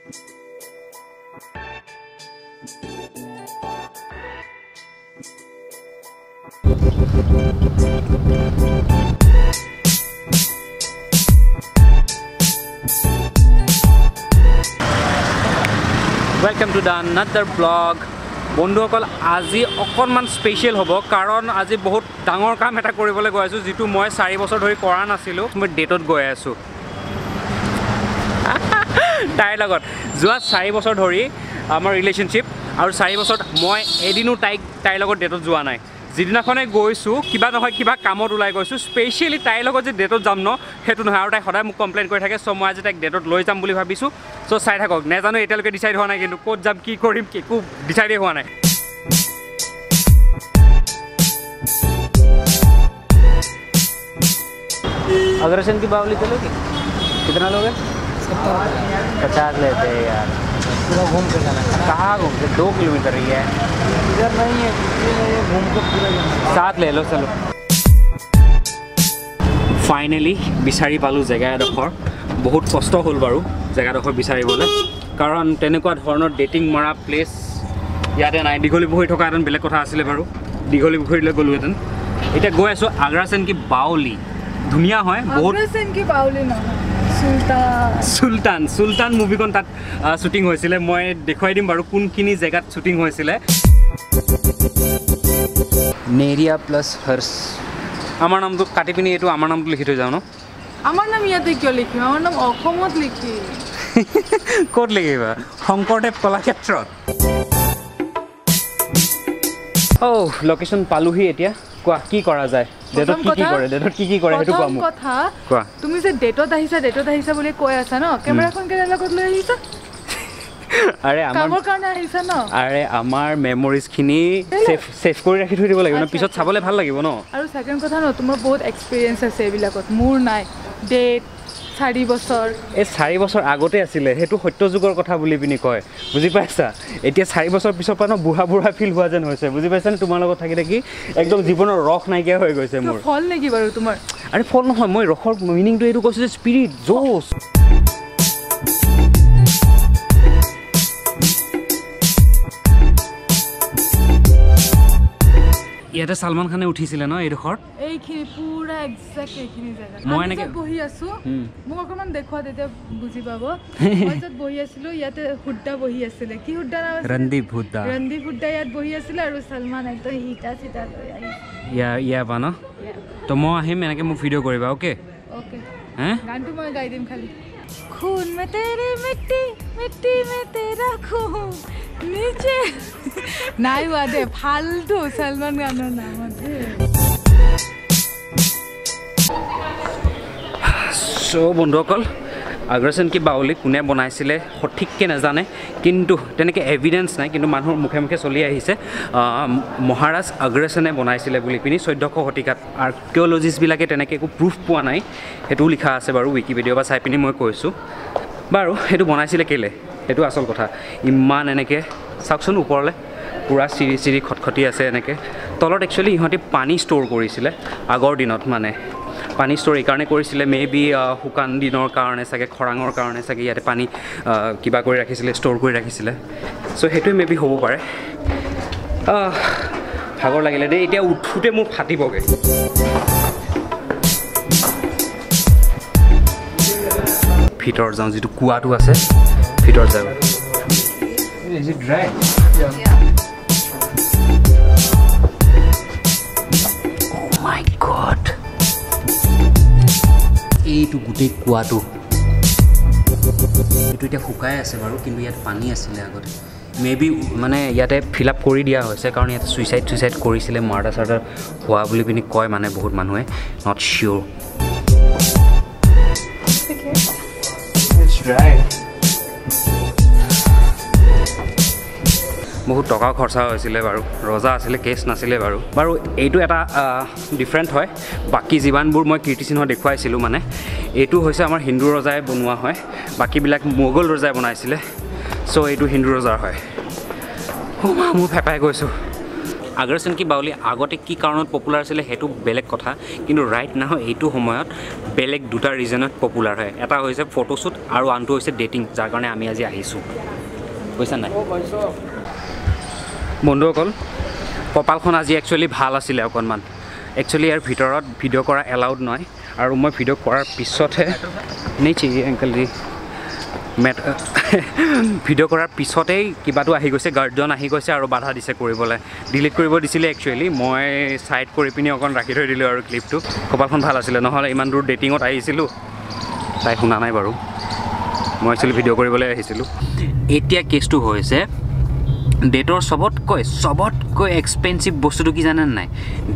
Welcome to the another vlog. বন্ধুসকল, আজি অকণমান স্পেচিয়েল হ'ব, কাৰণ আজি বহুত ডাঙৰ কাম এটা কৰিবলৈ গৈ আছোঁ, যিটো মই 4 বছৰ ধৰি কৰা নাছিলোঁ। মই ডেটত গৈ আছোঁ তাইৰ লগত। যোৱা 4 বছৰ ধৰি আমাৰ ৰিলেশ্যনশ্বিপ, আৰু 4 বছৰত মই এদিনো তাইৰ লগত ডেটত যোৱা নাই। যিদিনাখনে গৈছোঁ কিবা নহয় কিবা কামত ওলাই গৈছোঁ, স্পেচিয়েলি তাইৰ লগত যে ডেটত যাম ন, সেইটো নহয়। আৰু তাই সদায় মোক কমপ্লেইন কৰি থাকে। চ' মই আজি তাইক ডেটত লৈ যাম বুলি ভাবিছোঁ। চ' চাই থাকক, নাজানো এতিয়ালৈকে ডিচাইড হোৱা নাই, কিন্তু ক'ত যাম কি কৰিম একো ডিচাইডেই হোৱা নাই। अग्रसेन की बावली चलोगी? कितना लोगे? 50 लेते हैं यार। पूरा घूम के जाना है। कहाँ घूम के? 2 किलोमीटर ही है। इधर नहीं है, नहीं है, घूम के पूरा जाना है। 7 ले लो, चलो। ফাইনেলি বিচাৰি পালোঁ জেগা এডোখৰ। বহুত কষ্ট হ'ল বাৰু জেগাডোখৰ বিচাৰিবলৈ, কাৰণ তেনেকুৱা ধৰণৰ ডেটিং মৰা প্লেচ ইয়াতে নাই। দীঘলী পুখুৰী থকা হেঁতেন বেলেগ কথা আছিলে বাৰু, দীঘলী পুখুৰীলৈ গ'লোহেঁতেন। এতিয়া গৈ আছোঁ আগ্ৰাসেন কি বাউলি। ধুনীয়া হয় বহুত। আগ্ৰাসেন কি বাউলি নহয়, সুলতান। সুলতান, সুলতান মুভিখন তাত শ্বুটিং হৈছিলে। মই দেখুৱাই দিম বাৰু কোনখিনি জেগাত শ্বুটিং হৈছিলে। নেৰিয়া প্লাছ হৰ্ষ। আমাৰ নামটো কাটি পিনি এইটো আমাৰ নামটো লিখি থৈ যাওঁ ন? আমাৰ নাম ইয়াতে কিয় লিখিম? আমাৰ নাম অসমত লিখিম। ক'ত লিখিবা? শংকৰদেৱ কলাক্ষেত্ৰত। অ' লোকেশ্যন পালোহি। এতিয়া কোৱা কি কৰা যায়? ডেটত কি কি কৰে? ডেটত কি কি কৰে সেইটো কোৱা মোক। কথা কোৱা। তুমি যে ডেটত আহিছা, ডেটত আহিছা বুলি কৈ আছা ন, কেমেৰাখন কেনে লগত লৈ আহিছা? আৰে আমাৰ কামৰ কাৰণে আহিছা ন? আৰে আমাৰ মেমৰিজখিনি সেভ কৰি ৰাখি থৈ দিব লাগিব ন, পিছত চাবলৈ ভাল লাগিব ন। আৰু ছেকেণ্ড কথা ন, তোমাৰ বহুত এক্সপিৰিয়েঞ্চ আছে এইবিলাকত, মোৰ নাই। ডেট 4 বছৰ। এই 4 বছৰ আগতে আছিলে, সেইটো সত্যযুগৰ কথা বুলি পিনি কয়, বুজি পাইছা? এতিয়া 4 বছৰ পিছৰ পৰা ন বুঢ়া বুঢ়া ফিল হোৱা যেন হৈছে, বুজি পাইছানে? তোমাৰ লগত থাকি থাকি একদম জীৱনৰ ৰস নাইকিয়া হৈ গৈছে মোৰ। ফল নেকি বাৰু তোমাৰ? আৰে ফল নহয়, মই ৰসৰ মিনিংটো এইটো কৈছোঁ যে স্পিৰিট, জোচ। ইয়াতে সালমান খানে উঠিছিলে ন এইডোখৰত? এইখিনি পুৰা এক্সাক্ট এইখিনি জেগা। মই এনেকৈ বহি আছোঁ, মোক অকণমান দেখুওৱা তেতিয়া বুজি পাব। মই য'ত বহি আছিলোঁ ইয়াতে হুড্ডা বহি আছিলে। কি হুড্ডা নাম আছিলে? ৰণদীপ হুড্ডা। ৰণদীপ হুড্ডা ইয়াত বহি আছিলে আৰু সলমান একদম ইটা চিটা লৈ আহিছে। ইয়াৰ পৰা ন? তো মই আহিম, এনেকৈ মোক ভিডিঅ' কৰিবা, অ'কে? অ'কে। হে, গানটো মই গাই দিম খালি। খুন মে তেৰে মিট্টি, মিট্টি মে তেৰা খুন, নিচে নাই হোৱা দে, ফাল্টু সলমান খানৰ নামত। চ' বন্ধুসকল, আগ্ৰাসেন কি বাউলি কোনে বনাইছিলে সঠিককৈ নাজানে, কিন্তু তেনেকৈ এভিডেঞ্চ নাই, কিন্তু মানুহৰ মুখে মুখে চলি আহিছে মহাৰাজ আগ্ৰাসেনে বনাইছিলে বুলি পিনি 1400 শতিকাত। আৰ্কিঅ'লজিষ্টবিলাকে তেনেকৈ একো প্ৰুফ পোৱা নাই, সেইটোও লিখা আছে বাৰু উইকিপিডিয়া পৰা চাই পিনি মই কৈছোঁ বাৰু। সেইটো বনাইছিলে কেলৈ, সেইটো আচল কথা। ইমান এনেকৈ চাওকচোন ওপৰলৈ পূৰা চিৰি চিৰি খটখটি আছে এনেকৈ। তলত একচুৱেলি ইহঁতি পানী ষ্ট'ৰ কৰিছিলে আগৰ দিনত, মানে পানী ষ্ট'ৰ এইকাৰণে কৰিছিলে, মে বি শুকান দিনৰ কাৰণে চাগে, খৰাঙৰ কাৰণে চাগে ইয়াতে পানী কিবা কৰি ৰাখিছিলে, ষ্ট'ৰ কৰি ৰাখিছিলে। চ' সেইটোৱে মে বি হ'ব পাৰে। ভাগৰ লাগিলে দেই, এতিয়া উঠোঁতে মোৰ ফাটিবগৈ। ভিতৰত যাওঁ, যিটো কুঁৱাটো আছে ভিতৰত যাওঁ। Is it dry? Yeah. Oh my God. এইটো গোটেই কুঁৱাটো, এইটো এতিয়া শুকাই আছে বাৰু, কিন্তু ইয়াত পানী আছিলে আগতে। মে বি মানে ইয়াতে ফিল আপ কৰি দিয়া হৈছে, কাৰণ ইয়াতে চুইচাইড কৰিছিলে, মাৰ্ডাৰ চাৰ্ডাৰ হোৱা বুলি পিনি কয় মানে বহুত মানুহে, not sure. It's dry. বহুত টকাও খৰচা হৈছিলে বাৰু, ৰজা আছিলে, কেছ নাছিলে বাৰু। বাৰু এইটো এটা ডিফাৰেণ্ট হয়, বাকী যিমানবোৰ মই কীৰ্তিচিহ্ন দেখুৱাইছিলোঁ মানে এইটো হৈছে আমাৰ হিন্দু ৰজাই বনোৱা হয়, বাকীবিলাক মোগল ৰজাই বনাইছিলে। চ' এইটো হিন্দু ৰজাৰ হয়। অ' মা, মোৰ ফেপাই গৈছোঁ। আগ্ৰাসেন কি বাউলি আগতে কি কাৰণত পপুলাৰ আছিলে সেইটো বেলেগ কথা, কিন্তু ৰাইট now এইটো সময়ত বেলেগ দুটা ৰিজনত পপুলাৰ হয়। এটা হৈছে ফটোশ্বুট আৰু আনটো হৈছে ডেটিং, যাৰ কাৰণে আমি আজি আহিছোঁ, বুজিছা নাই বন্ধুসকল? কপালখন আজি একচুৱেলি ভাল আছিলে অকণমান। একচুৱেলি ইয়াৰ ভিতৰত ভিডিঅ' কৰা এলাউড নহয়, আৰু মই ভিডিঅ' কৰাৰ পিছতহে নেই আংকল জি মেট ভিডিঅ' কৰাৰ পিছতেই কিবাটো আহি গৈছে, গাৰ্ডজন আহি গৈছে আৰু বাধা দিছে কৰিবলৈ, ডিলিট কৰিব দিছিলে। একচুৱেলি মই ছাইড কৰি পিনি অকণ ৰাখি থৈ দিলোঁ আৰু ক্লিপটো। কপালখন ভাল আছিলে, নহ'লে ইমান দূৰ ডেটিঙত আহিছিলোঁ, তাই শুনা নাই বাৰু, মই একচুৱেলি ভিডিঅ' কৰিবলৈ আহিছিলোঁ। এতিয়া কেছটো হৈছে ডেটৰ চবতকৈ এক্সপেঞ্চিভ বস্তুটো কি জানে নাই?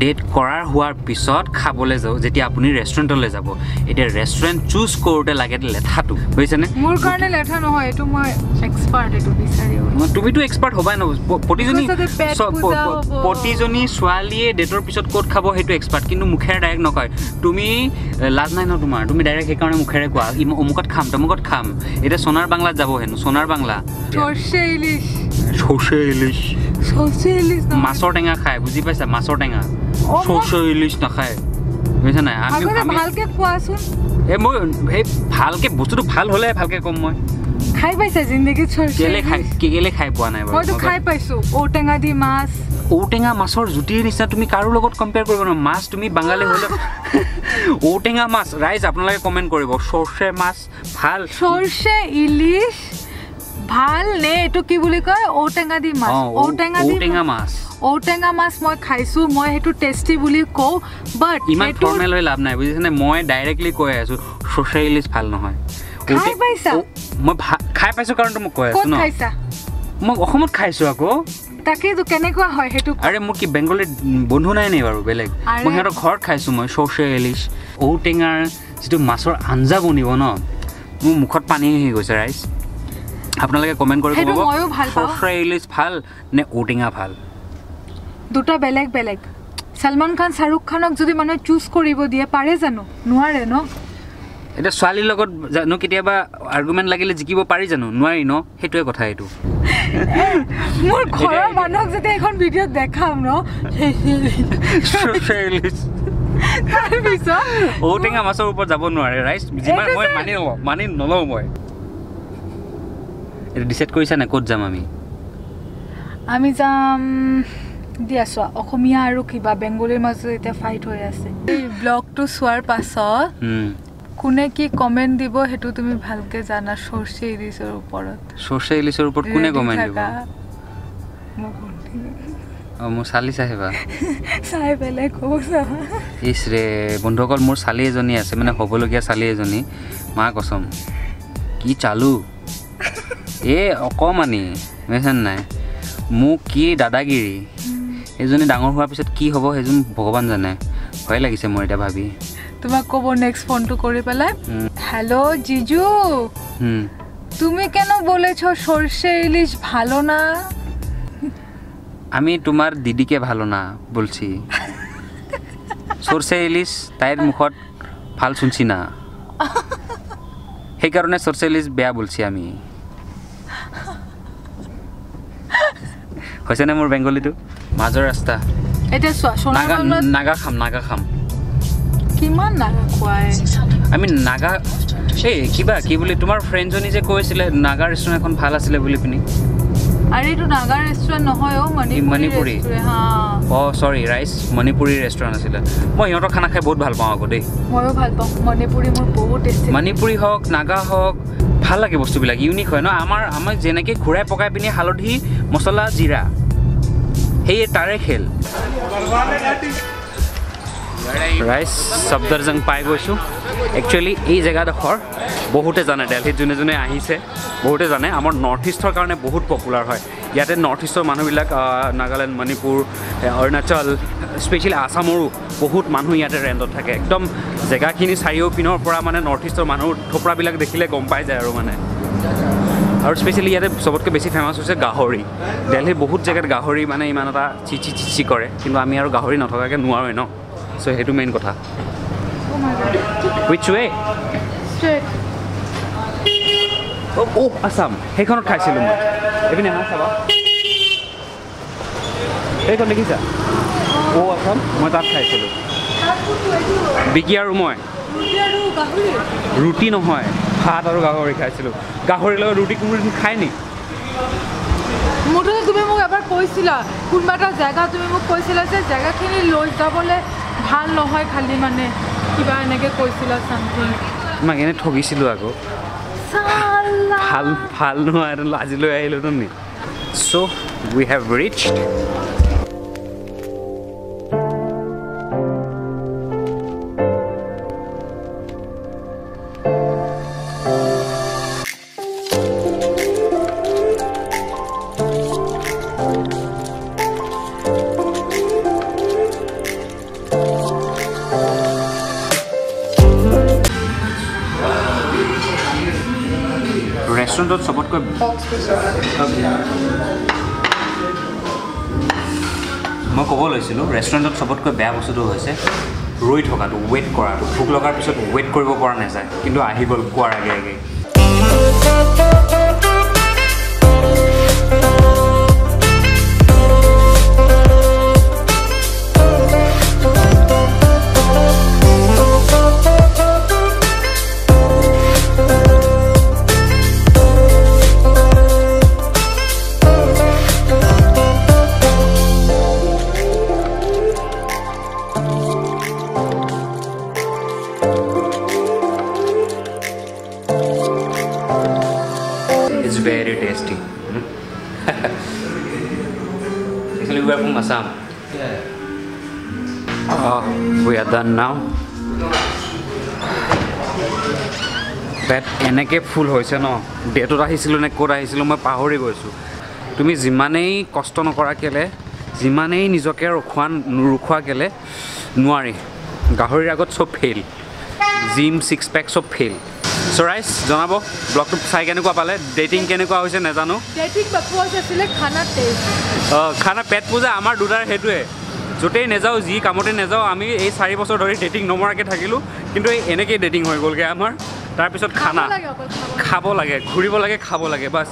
ডেট কৰাৰ হোৱাৰ পিছত খাবলৈ যাওঁ যেতিয়া আপুনি ৰেষ্টুৰেণ্টলৈ যাব, এতিয়া ৰেষ্টুৰেণ্ট চুজ কৰোঁতে লাগে লেঠাটো, বুজিছেনে? মোৰ কাৰণে লেঠা নহয়, এইটো মই এক্সপাৰ্ট, এইটো বিচাৰি। তুমিতো এক্সপাৰ্ট হ'বাই ন, প্ৰতিজনী ছোৱালীয়ে ডেটৰ পিছত ক'ত খাব সেইটো এক্সপাৰ্ট, কিন্তু মুখেৰে ডাইৰেক্ট নকয়। তুমি লাজ নাই ন তোমাৰ, তুমি ডাইৰেক্ট সেইকাৰণে মুখেৰে কোৱা অমুকত খাম তমুকত খাম। এতিয়া সোণাৰ বাংলাত যাব হেনো, সোণাৰ বাংলা সৰ্ষে ইলিছ, মাছৰ টেঙা খায়, বুজি পাইছা? মাছৰ টেঙা, সৰ্ষে ইলিছ নাখায়, বুজিছা নাই? ভালকে কোৱাচোন। এই মই এই ভালকে বস্তুটো ভাল হ'লে ভালকে ক'ম। মই খাই পাইছা জিন্দগীত সৰ্ষে? কেলে খাই পোৱা নাই বাৰু? মইতো খাই পাইছোঁ ঔটেঙা দি মাছ। ঔটেঙা মাছৰ জুতিৰ নিচিনা তুমি কাৰো লগত কম্পেয়াৰ কৰিব নোৱাৰা। মাছ তুমি বাঙালী হ'লে ঔটেঙা মাছ, ৰাইজ আপোনালোকে কমেণ্ট কৰিব সৰ্ষে মাছ ভাল, সৰ্ষে ইলিছ ভাল নে এইটো কি বুলি কয় ঔটেঙা দি মাছ? ঔটেঙা মাছ, ঔটেঙা মাছ মই খাইছোঁ, মই সেইটো টেষ্টি বুলি কওঁ, বাট ইমান ফৰ্মেল হৈ লাভ নাই, বুজিছেনে? মই ডাইৰেক্টলি কৈ আছোঁ সৰ্ষে ইলিছ ভাল নহয়। খাই পাইছা? মই খাই পাইছোঁ, কাৰণটো মই কৈ আছোঁ ন। মই অসমত খাইছোঁ আকৌ। তাকেইতো, কেনেকুৱা হয় সেইটো? আৰে মোৰ কি বেংগলী বন্ধু নাই নি বাৰু বেলেগ? মই সিহঁতৰ ঘৰত খাইছোঁ মই সৰ্ষে ইলিছ। ঔটেঙাৰ যিটো মাছৰ আঞ্জা বনিব ন, মোৰ মুখত পানী আহি গৈছে। ৰাইজ আপোনালোকে কমেণ্ট কৰি ক'ব সৰ্ষে ইলিছ ভাল নে ঔটেঙা ভাল? দুটা বেলেগ বেলেগ। সলমান খান শ্বাহৰুখ খানক যদি মানুহে চুজ কৰিব দিয়ে পাৰে জানো? নোৱাৰে ন। এতিয়া ছোৱালীৰ লগত জানো কেতিয়াবা আৰ্গুমেণ্ট লাগিলে জিকিব পাৰি জানো? নোৱাৰি ন, সেইটোৱে কথা। এইটো মোৰ ঘৰৰ মানুহক যেতিয়া এখন ভিডিঅ' দেখাম ন, তাৰপিছত ঔটেঙা মাছৰ ওপৰত যাব নোৱাৰে ৰাইজ। যিমান মই মানি নলওঁ, মানি নলওঁ মই। এইটো ডিচাইড কৰিছা নাই ক'ত যাম আমি? আমি যাম দিয়া চোৱা, অসমীয়া আৰু কিবা বেংগলীৰ মাজত এতিয়া ফাইট হৈ আছে। এই ব্লগটো চোৱাৰ পাছত কোনে কি কমেণ্ট দিব সেইটো তুমি ভালকে জানা। সৰ্ষে ইলিছৰ ওপৰত, সৰ্ষে ইলিছৰ ওপৰত কোনে কমেণ্ট দিব? মোৰ চালি চাহেবা চাই পেলাই ক'ব চাবা। ইছ ৰে বন্ধুসকল, মোৰ চালি এজনী আছে, মানে হ'বলগীয়া চালি এজনী, মা কচম কি চালু এই অকমানি, বুজিছা নাই? মোক কি দাদাগিৰি। এইজনী ডাঙৰ হোৱাৰ পিছত কি হ'ব সেইজন ভগৱান জানে। ভয় লাগিছে মোৰ এতিয়া ভাবি। তোমাক ক'ব নেক্সট ফোনটো কৰি পেলাই, হেল্ল' জিজু, তুমি কেন বলেছ সর্ষে ইলিশ ভালো না? আমি তোমার দিদিকে ভালো না বলছি, সর্ষে ইলিশ তাইৰ মুখত ভাল শুনছি না, সেইকাৰণে সৰ্ষে ইলিশ বেয়া বলছি আমি। হৈছেনে মোৰ বেংগলীটো? মাজৰ ৰাস্তা। এতিয়া চোৱা, নাগা খাম, নাগা খাম। কিমান নাগা খুৱাই আমি? নাগা এই কিবা কি বুলি তোমাৰ ফ্ৰেণ্ডজনী যে কৈছিলে নাগা ৰেষ্টুৰেণ্ট এখন ভাল আছিলে বুলি পিনি। আৰে এইটো নাগা ৰেষ্টুৰেণ্ট নহয় অ', মণিপুৰী। অঁ চৰি ৰাইজ, মণিপুৰী ৰেষ্টুৰেণ্ট আছিলে। মই সিহঁতৰ খানা খাই বহুত ভাল পাওঁ আকৌ দেই। ময়ো ভাল পাওঁ মণিপুৰী, মোৰ বহুত টেষ্টি। মণিপুৰী হওক নাগা হওক, ভাল লাগে বস্তুবিলাক, ইউনিক হয় ন। আমাৰ যেনেকৈ ঘূৰাই পকাই পিনি হালধি মছলা জিৰা, সেয়ে তাৰে খেল। ৰাইজ চফদৰজং পাই গৈছোঁ। একচুৱেলি এই জেগাডোখৰ বহুতে জানে, দেলহিত যোনে যোনে আহিছে বহুতে জানে, আমাৰ নৰ্থ ইষ্টৰ কাৰণে বহুত পপুলাৰ হয়। ইয়াতে নৰ্থ ইষ্টৰ মানুহবিলাক, নাগালেণ্ড, মণিপুৰ, অৰুণাচল, স্পেচিয়েলি আছামৰো বহুত মানুহ ইয়াতে ৰেণ্টত থাকে। একদম জেগাখিনি চাৰিওপিনৰ পৰা মানে নৰ্থ ইষ্টৰ মানুহ থোপৰাবিলাক দেখিলে গম পাই যায় আৰু মানে। আৰু স্পেচিয়েলি ইয়াতে চবতকৈ বেছি ফেমাছ হৈছে গাহৰি। দেলহিৰ বহুত জেগাত গাহৰি মানে ইমান এটা চিচি চিচি কৰে, কিন্তু আমি আৰু গাহৰি নথকাকৈ নোৱাৰোঁ ন। চ' সেইটো মেইন কথা। Which way? Oh Assam, সেইখনত খাইছিলোঁ মই। এইপিনে আহা চাবা। এইখন দেখিছা অ' আছাম, মই তাত খাইছিলোঁ। বিকি আৰু মই ৰুটি নহয় ভাত আৰু গাহৰি খাইছিলোঁ। গাহৰিৰ লগত ৰুটি কোনোদিন খায় নি? মুঠতে তুমি মোক এবাৰ কৈছিলা কোনোবা এটা জেগা, তুমি মোক কৈছিলা যে জেগাখিনি লৈ যাবলৈ ভাল নহয়, খালি মানে কিবা এনেকৈ কৈছিলা চামথিং। তোমাক এনেই ঠগিছিলোঁ আকৌ, ভাল ভাল নহয় আজি লৈ আহিলোঁ তুমি। So we have reached. ৰেষ্টুৰেণ্টত চবতকৈ মই ক'ব লৈছিলোঁ, ৰেষ্টুৰেণ্টত চবতকৈ বেয়া বস্তুটো হৈছে ৰৈ থকাটো, ৱেইট কৰাটো। ভোক লগাৰ পিছত ৱেইট কৰিব পৰা নাযায়, কিন্তু আহি গ'ল কোৱাৰ আগে আগে। It's very tasty. Actually, we are from Assam. Yeah. We are done now. পেট এনেকৈ ফুল হৈছে ন, ডেটত আহিছিলোঁ নে ক'ত আহিছিলোঁ মই পাহৰি গৈছোঁ। তুমি যিমানেই কষ্ট নকৰা কেলে, যিমানেই নিজকে ৰখোৱা নোৰোখোৱা কেলে নোৱাৰি। গাহৰিৰ আগত চব ফেইল, জিম ছিক্স পেক চব ফেইল। চ' ৰাইজ জনাব ব্লগটো চাই কেনেকুৱা পালে, ডেটিং কেনেকুৱা হৈছে নাজানো। অঁ, খানা পেট পূজা আমাৰ দুটাৰ সেইটোৱে, য'তেই নাযাওঁ যি কামতে নাযাওঁ আমি এই 4 বছৰ ধৰি ডেটিং নমৰাকৈ থাকিলোঁ, কিন্তু এই এনেকেই ডেটিং হৈ গ'লগৈ আমাৰ। তাৰপিছত খানা খাব লাগে, ঘূৰিব লাগে, খাব লাগে, বাছ।